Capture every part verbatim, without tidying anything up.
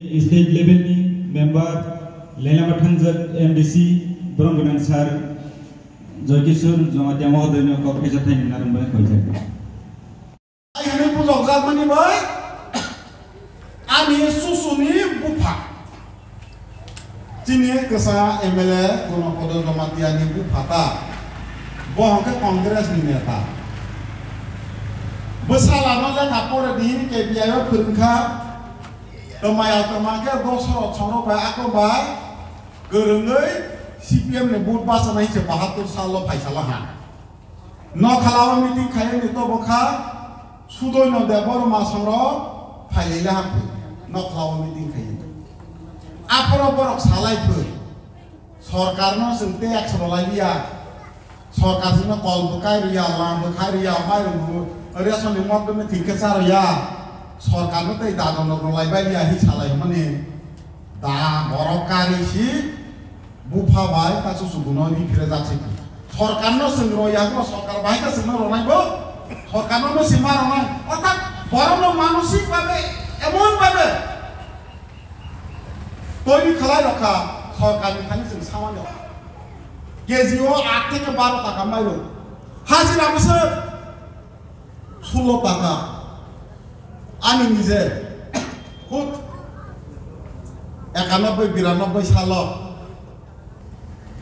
State level ni member, Lelama Thangjak M D C, Borom Gwnang Sir Joy Kishore Jamatia Mohodoy no kok kaisa thaini narwkmani khaijak. Ai hwnwi bujokjakmani bai ani susuni bupha. Chini kwsa M L A Gonopodo Jamatia ni bupha ta. Bo hwnkhe Congress ni neta. Bwsala no lekha pore di K P I o phwrwngkha. Twmaya twma khe bosor chwngno bai ako bai kwrwngwi C P M ni vote bachanai se bahatur salo phaisala ha. Nokhalao meeting khaiyani tobo kha Sudoino Debbarma songrok phailai laha phu. Nokhalao meeting khaiyani. Aphoro borok salai phu. Sorkarno chwng tax rwlai liya. Sorkar chwngno kol bwkai rwya, lam bwkhai rwya, mairung bo ration ni modome thik khe cha rwya. Sorkarno tei dadon rok rwlai bai liya hi salai hwnmani. Da borok kari si bupha bai ta chuchuguno ri phire jak si. Sorkarno chwng rwya bo sorkar bai ta chwngno rwnai bo. Sorkarno no si ma rwnai. Orthat borokno manosik babe, emon babe toiri khalai rokha sorkarni thani chwng samani. K G o aat theke baro taka mairung. Hajira bwswk sullo taka. Ani nije khud ekanobboi biranobboi salo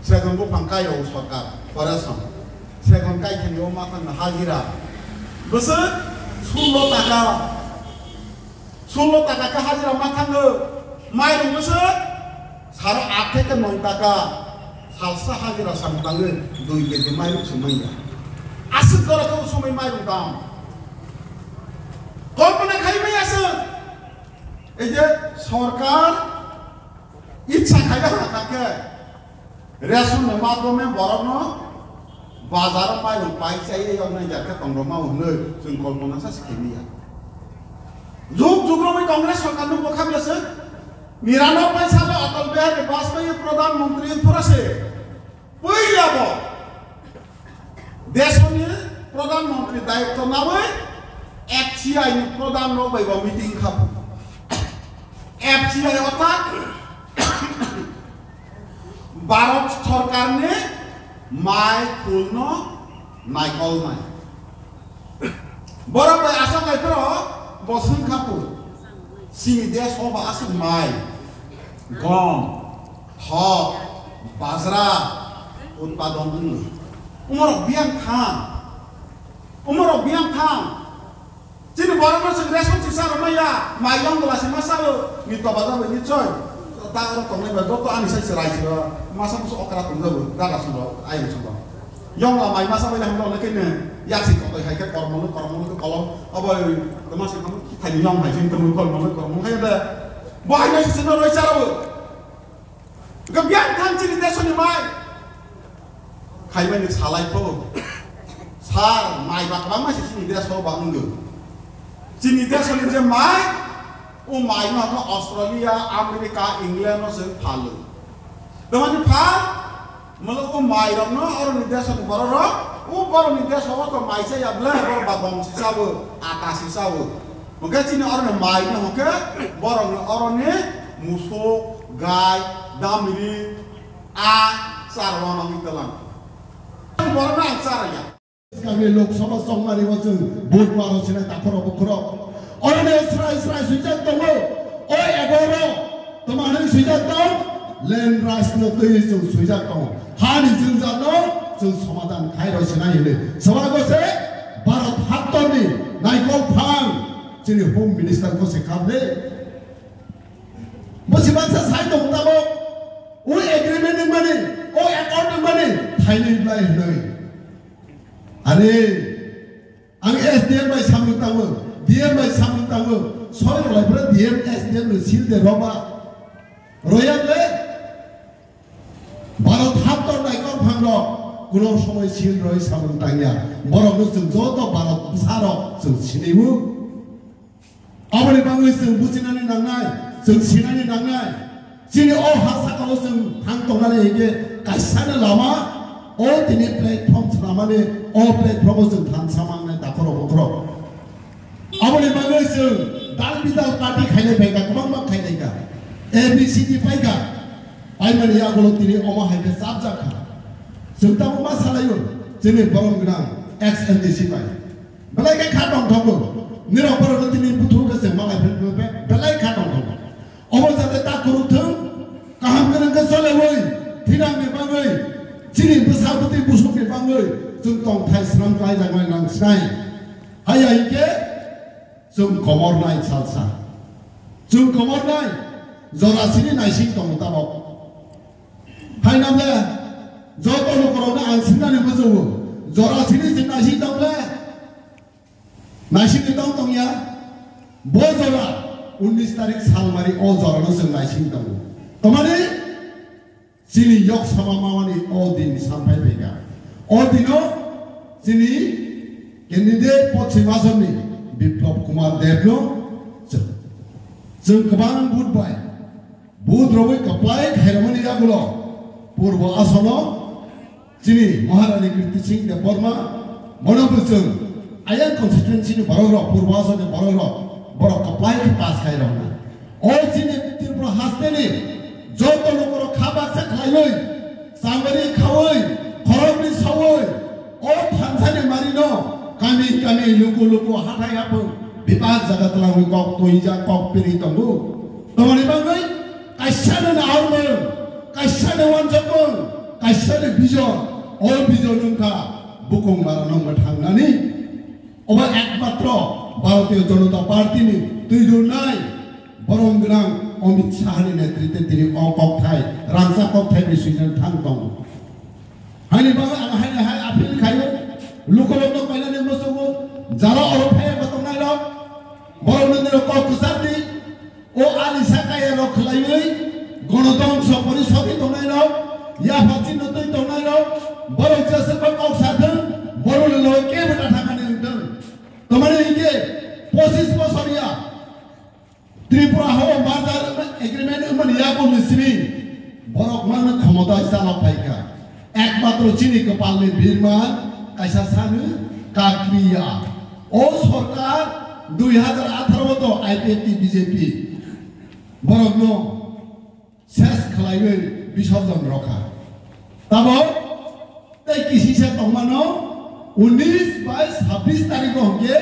segon buphang kai rw sorkar, Koresong. Segon kai khani o ma thangna hajira bwswk sullo taka. Sullo taka khe hajira ma thango, mairung bwswk saro aat theke noi taka salsa hajira samung tangwi dui K G mairung se manya. Aswk dora khe usumui mairung tang. Kolpona khai maya se, ei je sorkar itsa khai ha kha khe, ration ni madhyome borokno bazar o mairung pai chaiwi yoknai jak khe tongrokma hwnwi chwng kolpona sa se khaimaya. Jug jug romwi Congress sorkar no bwkha bwswk nirano paisa bo Atal Bihari Vajpayee Pradhan Mantri phura se puila bo desoni Pradhan Mantri dayitto nawi F C I ni pradhan rok bai bo meeting kha. F C I o ta Bharat sorkarni mai khulno naikolnai. Borok bai aswk naiphuru bo swngkha phu. Chini desh o ba aswk mai, gom, thok, bajra utpadon wngwi. Umorok biyang thang. Umorok biyang thang. Chini borokno chwng ration sisa rwmaya, mai yong glasi ma sao, ni toba jabai ni choi. Ta oro tongnai bai, joto ani sai chwrai siro, masa musu okra tong jago, dada songbo, ayang songbo. Yong la mai masa bai hamlo le kene, yak si kotoi hai khe kormo le, kormo le kolom, abo tama si kamo thani yong hai sin tamo kormo le, kormo hai da. Bo hai na si sino roi charo. Gabyan thang chini desoni mai. Khaimani salai pho. Sar, mai ba kwbangma se chini desh o ba wngdo. Chini desh ni je mai, o mai no khe Australia, America, England no se phalo. Tamani phal, molo o mai rok no oro ni desh ni borok rok, o borok ni desh o to mai se ya ble borok ba gom si sabo, ata si sabo. Hwnkhe chini oro ni mai no hwnkhe borok ni oro ni musuk, gai, damri, a char wano wngwi twlang. Borokno ang chara ya. Swkangni Lok Sabha chongmani o chwng vote ma rw sinai takhorok bukhorok. Oro ni srai srai swijak tongo. O egoro toma hwnwi swijak tong. Land rights no twi chwng swijak tongo. Hani jwngjal no chwng somadhan khai rw sinai hwnwi. Swbago se Bharat haptorni naikol phang chini Home Minister ko se kable. Bo si baksa sai tong tabok. O agreement wngmani, o accord wngmani thainwi bai hwnwi. Are, ang S D M bai samung tango, D M bai samung tango, soi rwlai phra D M, S D M ni sil de roba. Royal le, Bharat haptor naikol phangrok, kuno somoi sil roi samung tangya. Borokno chwng joto Bharat bwsarok chwng siniwo. Aboni bagwi chwng bujinani nangnai, chwng sinani nangnai. Chini o ha sakao chwng thang tongnani hwnkhe kaisano lama, o tini platform swnamani, o platform o chwng thansa mangnai takhorok bokhorok. Aboni bagwi chwng dal bidal party khainai phaikha, kwbangma khainai kha. A B C D paikha, paimani yagulo tini omo hai khe chapjak kha. Chwng tabuk ma salaio, chini borom gwnang ex M D C bai. Belai khe kha tongthogo, nirok borokno tini buthuk khe chwng malai philbwi be-, belai kha tongthogo. Omo jate ta kwrwng thung, kaham kwrwng khe chaleui, thinangni bagwi, chini bwsa bwtwi busukni bagwi, chwng tongthai swnam khlaijaknai nang sinai. Haiya hinkhe, Chwng komor nai salsa. Chwng komor nai jora sini naising tongo tabok. Hainamle joto lukurokno ang sinani muchungo. Jora sini chwng naising tongle. Naising ni tong tongya. Bo jora unnish tarik salmari o jorano chwng naising tongo. Tamani Chini Lok Sabha mamani o din samphai phaikha. O dino chini candidate Poschim Asomni Biplab Kumar Debno chwng, chwng kwbang vote bai, vote rogwi kwplai khairokmani yagulo Purbo Asomo chini Maharani Kirti Singh Debbarma, bono bo chwng Ayang constituency ni borok rok, Purbo Asomni borok rok, borok kwplai khe pass khairokna. O chini Tripura hasteni joto lukurok kha baksa khlaiwi, changari khawi, khoroknwi sawi, o thansani marino kami kami, luku luku, hathai haphung bebak jaga twlangwi kok tuijak, kok piri tongo. Tamoni bagwi kaisano nahormung, kaisano wansokmung, kaisano vision, o vision wngkha bukung barano mwthangnani. Obo ekmatro Bharatiya Janata Party ni twi rwnai borom gwnang Amit Shah ni netrite tini o kokthai, rangchak kokthai ni swijak thang tongo. Haini bagwi ang haini hai appeal khaio, lukurokno kainani muchungo, jara oro phaiya bo tongnai rok, borok nini rok kok kwchar di, O ani sakaya rok khlaiwi, Ganatantro Porishod ni tongnai rok, yapha chini twi tongnai rok, borok jeswk ba kok sa thung, borok ni loge kebo ta thangani wng thung. Tamani hinkhe pochis bosor ya Tripura hao merger agreement wngmani yago ni simi borok mano khomota chalok phaikha. Ekmatro chini kwpalni birman kaisa sanu kakliya. O sorkar dui hajar atharo to I P F T B J P borokno ses khlaiwi bisorjon rokha. Tabok tei kisisa tongmano unnish bai sabbish tarikho hwnkhe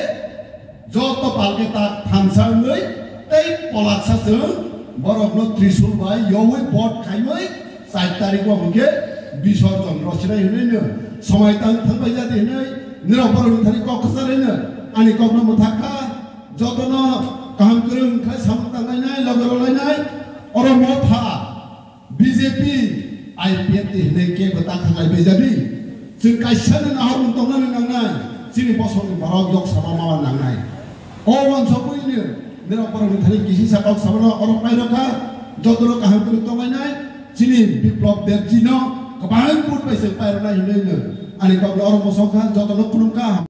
joto palke tak thansa wngwi tei polaksa chwng borokno trishul bai yowi vote khaiwi char tarikho hwnkhe bisorjon rwchinai hwnwi no somai tang thangbai jadi hwnwi nirok borokni thani kok kwcharwi no ani kokno mwthakha jotono kaham kwrwng khai samung tanglainai loge rwlainai oro motha. B J P, I P F T hinwi kebo ta khanglai bai jadi. Chwng kaisa no nahormung tongnani nangnai. Chini bosongni borok yok sama mama nangnai. O wansokwi no nirok borokni thani kisi sa kok samano oro pairokha. Jotono kaham kwrwng tonglainai. Chini Biplab Debji no kwbang vote bai se pairoknai hinwi no ani kokno oro mosokha, jotono khulumkha.